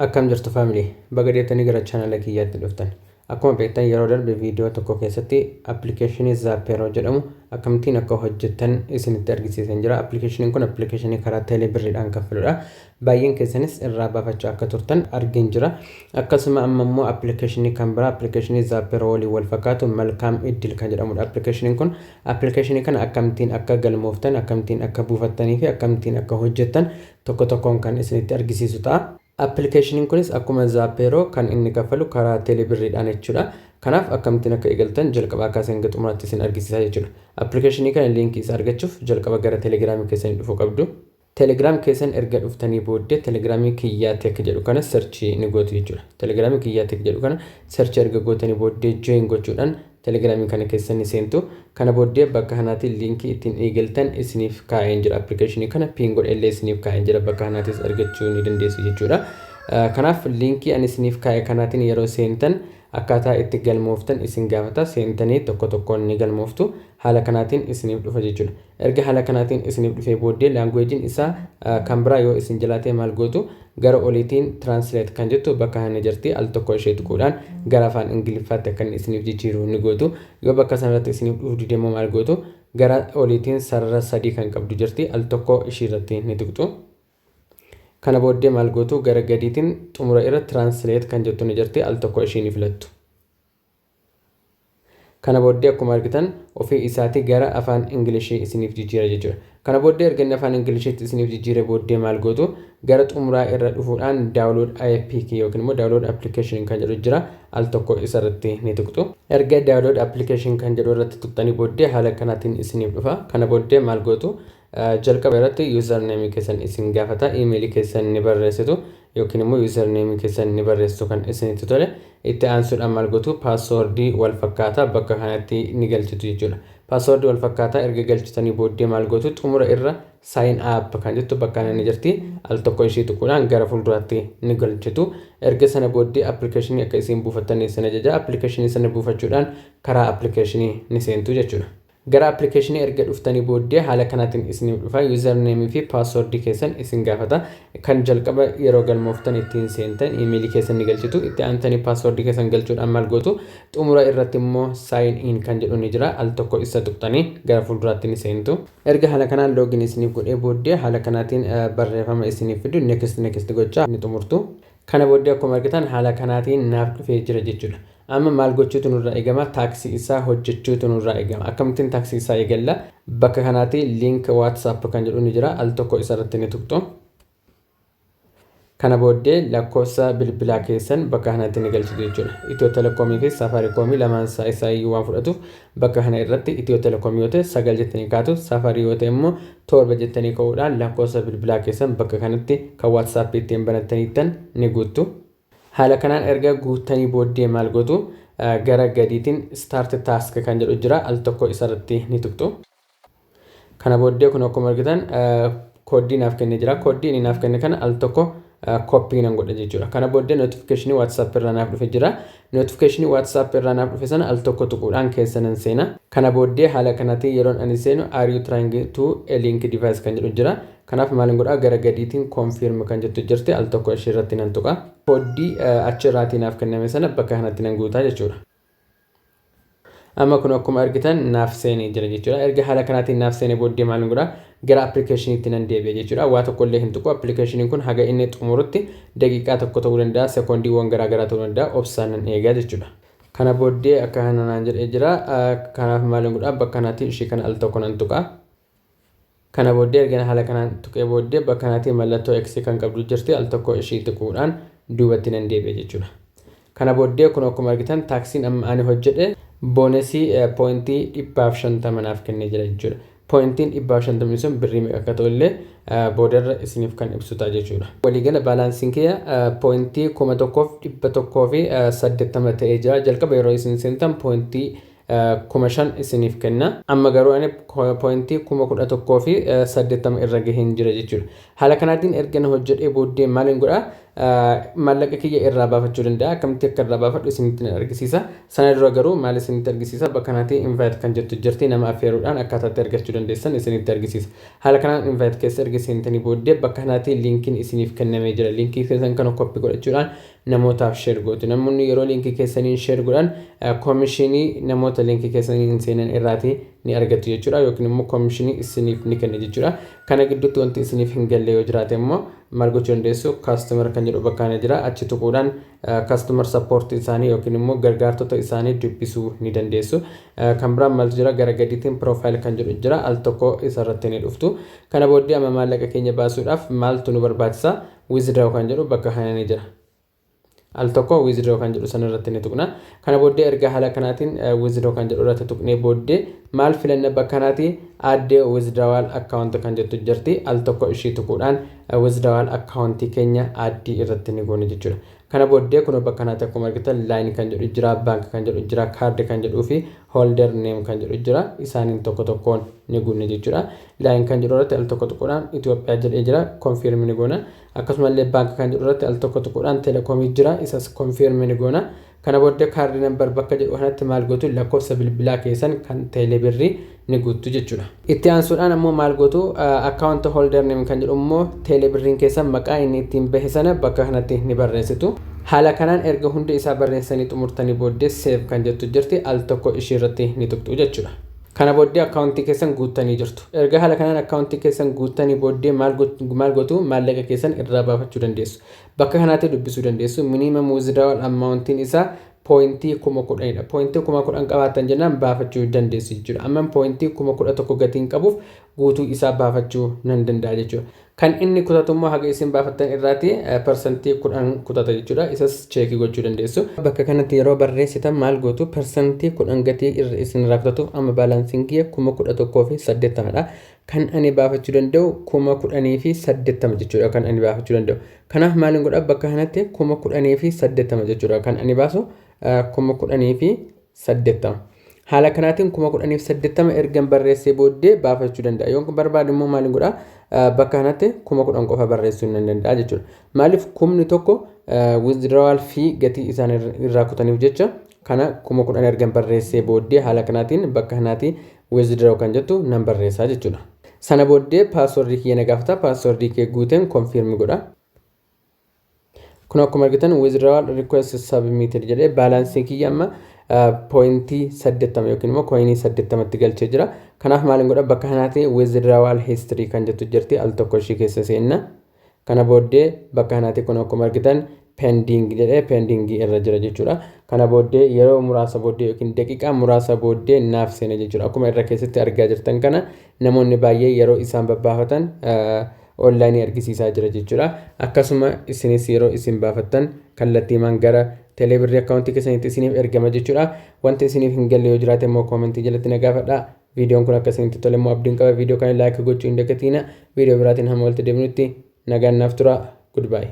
Akkam jirtu family? Baga deebitanii gara chaanala kiyyaatti dhuftan. Akkuma beektan, yeroo darbe viidiyoo tokko keessatti appilikeeshinii Zaapeeroo jedhamu akkamittiin akka hojjettan isinitti argisiisan jira. Appilikeeshiniin kun appilikeeshinii karaa teelee birriidhaan kaffaludha. Baay'een keessanis irraa baafachaa akka turtan argin jira. Akkasuma amma immoo appilikeeshinii kan biraa, appilikeeshinii Zaapeeroo waliin wal fakkaatu, Malkaam Iddil kan jedhamudha. Appilikeeshiniin kun, appilikeeshinii kana akkamittiin akka galmooftan, akkamittiin akka buufattanii fi akkamittiin akka hojjettan tokko tokkoon kan isinitti argisiisu ta'a. Appilikeeshiniin kunis akkuma Zaapeeroo kan inni kaffalu karaa teelebirriidhaan jechuudha. Kanaaf akkamittiin akka eegaltan jalqabaa kaasee hanga xumuraatti isin argisiisaa jechuudha. Appilikeeshinii kana liinkii isaa argachuuf jalqaba gara Telegiraamii keessanii dhufuu qabdu. Telegram keessan erga dhuftanii booddee Telegiraamii Kiyyaa Tech jedhu kana search ni gootu jechuudha. Telegiraamii Kiyyaa Tech jedhu kana search erga gootanii booddee join gochuudhaan Telegiraamii kana keessa ni seentu. Kana booddee bakka kanaatiin liinkii ittiin eegaltan isiniif kaa'een jira. Appilikeeshinii kana pin godheellee isiniif kaa'een jira. Bakka kanaatis argachuu ni dandeessu jechuudha. Kanaaf liinkii ani isiniif kaa'e kanaatiin yeroo seentan akkaataa itti galmooftan isin gaafata. Seentanii tokko tokkoon ni galmooftu. Haala kanaatiin isiniif dhufa jechuudha. Erga haala kanaatiin isiniif dhufee booddee languageiin isaa kan biraa yoo isin jalaa ta'e maal gootu? Gara oliitiin translate kan jettu bakka kana jirti. Al tokko ishee tuquudhaan gara afaan Ingiliffaatti akka inni isiniif jijjiiru ni gootu. Yoo bakka sanarratti isiniif dhufuu dide immoo maal gootu? Gara oliitiin sarara sadii kan qabdu jirti. Al tokko ishii irratti ni tuqxu. Kana booddee maal gootu? Gara gadiitiin xumura irra translate kan jettu ni jirti. Al tokko ishii ni filattu. Kana booddee akkuma argitan ofii isaatii gara afaan Ingilishii isiniif jijjiira jechuudha. Kana booddee erga inni afaan Ingilishiitti isiniif jijjiire booddee maal gootu? Gara xumuraa irra dhufuudhaan download APK yookiin immoo download application kan jedhu jira. Al tokko isarratti ni tuqxu. Erga download application kan jedhu irratti tuqxanii booddee haala kanaatiin isiniif dhufa. Kana booddee maal gootu? Jalqaba irratti username keessan isin gaafata. Iimeelii keessan ni barreessitu yookiin immoo username keessan ni barreessitu kan isinitti tole. Itti aansuudhaan maal gootu? Paaswoordii wal fakkaataa bakka kanatti ni galchitu jechuudha. Paaswoordii wal fakkaataa erga galchitanii booddee maal gootu? Xumura irra sign up kan jettu bakka kana ni jirti. Al tokko ishee tuquudhaan gara fuulduraatti ni galchitu. Erga sana booddee appilikeeshinii akka isin buufattan isin ajaja. Appilikeeshinii sana buufachuudhaan karaa appilikeeshinii ni seentu jechuudha. Gara appilikeeshinii erga dhuftanii booddee haala kanaatiin isiniif dhufa. Username fi paaswoordii keessan isin gaafata. Kan jalqaba yeroo galmooftan ittiin seentan iimeelii keessan ni galchitu. Itti aantanii paaswoordii keessan galchuudhaan maal gootu? Xumura irratti immoo sign in kan jedhu ni jira. Al tokko isa tuqxanii gara fuulduraatti ni seentu. Erga haala kanaan login isiniif godhee booddee haala kanaatiin barreeffama isiniif fidu next next gochaa ni xumurtu. Kana booddee akkuma argitan haala kanaatiin naaf dhufee jira jechuudha. Amma maal gochuutu nurraa eegama? Task isaa hojjechuutu nurraa eegama. Akkamittiin task isaa eegalla? Bakka kanaatti link WhatsApp kan jedhu ni jira. Al tokko isarratti ni tuqxu. Kana booddee lakkoofsa bilbilaa keessan bakka kanatti ni galchitu jechuudha. Itiyoo Telekoomii fi Safaariikoomii lamaan isaa iyyuu waan fudhatuuf bakka kana irratti Itiyoo Telekoomii yoo ta'e 9 jettanii kaatu, Safaarii yoo ta'e immoo 7 jettanii ka'uudhaan lakkoofsa bilbilaa keessan bakka kanatti kan WhatsAppii ittiin banattaniittan ni guuttu. Haala kanaan erga guuttanii booddee maal gootu? Gara gadiitiin start task kan jedhu jira. Al tokko isarratti ni tuqxu. Kana booddee kun akkuma argitan kooddii naaf kennee jira. Kooddii inni naaf kenne kana al tokko copy nan godha jechuudha. Kana booddee notificationii WhatsApp irraa naaf dhufe jira. Notificationii WhatsApp irraa naaf dhufe sana al tokko tuquudhaan keessa nan seena. Kana booddee haala kanaatiin yeroon ani seenu "Are you trying to a link device" kan jedhu jira. Kanaaf maal godhaa? Gara gadiitiin confirm kan jettu jirti, al tokko ishee irratti nan tuqa. Kooddii achirraatii naaf kenname sana bakka kanatti nan guutaa jechuudha. Amma kun akkuma argitan naaf seenee jira jechuudha. Erga haala kanaatiin naaf seenee booddee maal godhaa? Gara appilikeeshiniitti nan deebi'a jechuudha. Waa tokko illee hin tuqu. Appilikeeshiniin kun haga inni xumurutti daqiiqaa 1 ta'uu danda'a, sekoondiiwwan garaa garaa ta'uu danda'a. Obsaan nan eegaa jechuudha. Kana booddee akka kana naan jedhee jira. Kanaaf maal godhaa? Bakka kanaatti ishee kana al tokko nan tuqa. Kana booddee erga haala kanaan tuqee booddee bakka kanaatti mallattoo X kan qabdu jirti. Al tokko ishii tuquudhaan duubatti nan deebi'a jechuudha. Kana booddee kun akkuma argitan taskiin amma ani hojjedhe bonusii pointii 150 naaf kennee jira jechuudha. Pointiin 150 sun birrii meeqa akka ta'u illee boodarra isiniif kan ibsu ta'a jechuudha. Waliigala balanceiin kiyya pointii 1180 ta'ee jira. Jalqaba yeroo isin seentan pointii 5000 isiniif kenna. Amma garuu ani pointii 11,080 irra gaheen jira jechuudha. Haala kanaatiin erga na hojjedhee booddee maaliin godhaa? Maallaqa kiyya irraa baafachuu danda'a. Akkamitti akka irraa baafadhu isinitti argisiisa. Sana dura garuu maal isinitti argisiisa? Bakka kanatti invite kan jettu jirti, nama affeeruudhaan akkaataatti argachuu dandeessan isinitti argisiisa. Haala kanaan invite keessa erga seentanii booddee bakka kanatti liinkiin isiniif kennamee jira. Liinkii keessan kana copy godhachuudhaan namootaaf share gootu. Namoonni yeroo liinkii keessaniin share godhan koomishinii namoota liinkii keessaniin seenan irraatii ni argattu jechuudha, yookiin immoo koomishinii isiniif ni kenna jechuudha. Kana gidduutti wanti isiniif hin galle yoo jiraate immoo maal gochuu dandeessu? Customer kan jedhu bakka kana jira. Achi tuquudhaan customer support isaanii yookiin immoo gargaartota isaanii dubbisuu ni dandeessu. Kan biraan maaltu jira? Gara gadiitiin profile kan jedhu jira. Al tokko isarratti ni dhuftu. Kana booddee amma maallaqa keenya baasuudhaaf maaltu nu barbaachisa? Withdraw kan jedhu bakka kana ni jira. Al tokko withdraw kan jedhu sanarratti ni tuqna. Kana booddee erga haala kanaatiin withdraw kan jedhu irratti tuqnee booddee maal filanna? Bakka kanaati add withdrawal account kan jettu jirti. Al tokko ishii tuquudhaan withdrawal accountii keenya add irratti ni goone jechuudha. Kana booddee kun bakka kanaatti akkuma argitan line kan jedhu jira, bank kan jedhu jira, card kan jedhuu fi holder name kan jedhu jira. Isaaniin tokko tokkoon ni guunne jechuudha. Line kan jedhu irratti al tokko tuquudhaan Itoophiyaa jedhee jira, confirm ni goona. Akkasumallee bank kan jedhu irratti al tokko tuquudhaan teelekoomii jira, isas confirm ni goona. Kana booddee card number bakka jedhu kanatti maal gootu? Lakkoofsa bilbilaa keessan kan teelebirrii ni guuttu jechuudha. Itti aansuudhaan ammoo maal gootu? Account holder name kan jedhu immoo teelebirriin keessan maqaa inni ittiin bahe sana bakka kanatti ni barreessitu. Haala kanaan erga hunda isaa barreessanii xumurtanii booddee save kan jettu jirti, al tokko ishii irratti ni tuqxu jechuudha. Kana booddee akkaawuntii keessan guuttanii jirtu. Erga haala kanaan akkaawuntii keessan guuttanii booddee maal gootu? Maallaqa keessan irraa baafachuu dandeessu. Bakka kanaatti dubbisuu dandeessu. Minimum withdrawal amountiin isaa poointii 10,000dha. Poointii 10,000 qabaatan jennaan baafachuu dandeessu jechuudha. Amma poointii 11,000 gatiin qabuuf guutuu isaa baafachuu nan danda'a jechuudha. Kan inni kutatu immoo haga isin baafattan irraati 10% kutata jechuudha. Isas check gochuu dandeessu. Bakka kanatti yeroo barreessitan maal gootu? 10% gatii isin irraa kutatuuf amma balansiin kiyya 11,080dha. Kan ani baafachuu danda'u 10,080 jechuudha kan ani baafachuu danda'u. Kanaaf maaliin godha? Bakka kanatti 10,080 jechuudha kan ani baasu, 10,080. Haala kanaatiin 10,080 ergan barreessee booddee baafachuu danda'a. Yoon barbaadu immoo maaliin godhaa? Bakka kanatti 10,000 qofa barreessuu nan danda'a jechuudha. Maaliif? 1,000 withdrawal fee gatii isaan irraa kutaniif jecha kana 10,000 ergan barreessee booddee haala kanaatiin bakka kanaatti withdraw kan jettu nan barreessaa jechuudha. Sana booddee paaswordii kiyya na gaafata. Paaswordii kee guuteen confirm godha. Kun akkuma argitan withdrawal request submitted jedhee balancii kiyya amma poointii 80 yookiin immoo coinii 80tti galchee jira. Kanaaf maaliin godha? Bakka kanaatti withdrawal history kan jettu jirti, al tokko ishii keessa seenna. Kana booddee bakka kanaatti kun akkuma argitan pending jedhee pendingii irra jira jechuudha. Kana booddee yeroo muraasa booddee yookiin daqiiqaa muraasa booddee naaf seena jechuudha. Akkuma irra keessatti argaa jirtan kana namoonni baay'ee yeroo isaan babbaafatan onlaayinii argisiisaa jira jechuudha. Akkasuma isinis yeroo isin baafattan kallattiimaan gara teeleebirrii akkaawuntii keessanitti isiniif ergama jechuudha. Wanti isiniif hin galle yoo jiraate immoo koomentii jalatti na gaafadhaa. Viidiyoon kun akka isinitti tole immoo abdiin qaba. Viidiyoo kana like gochuu hin dagatiina. Viidiyoo biraatiin hamma walitti deebinutti nagaan naaf tura. Goodbye.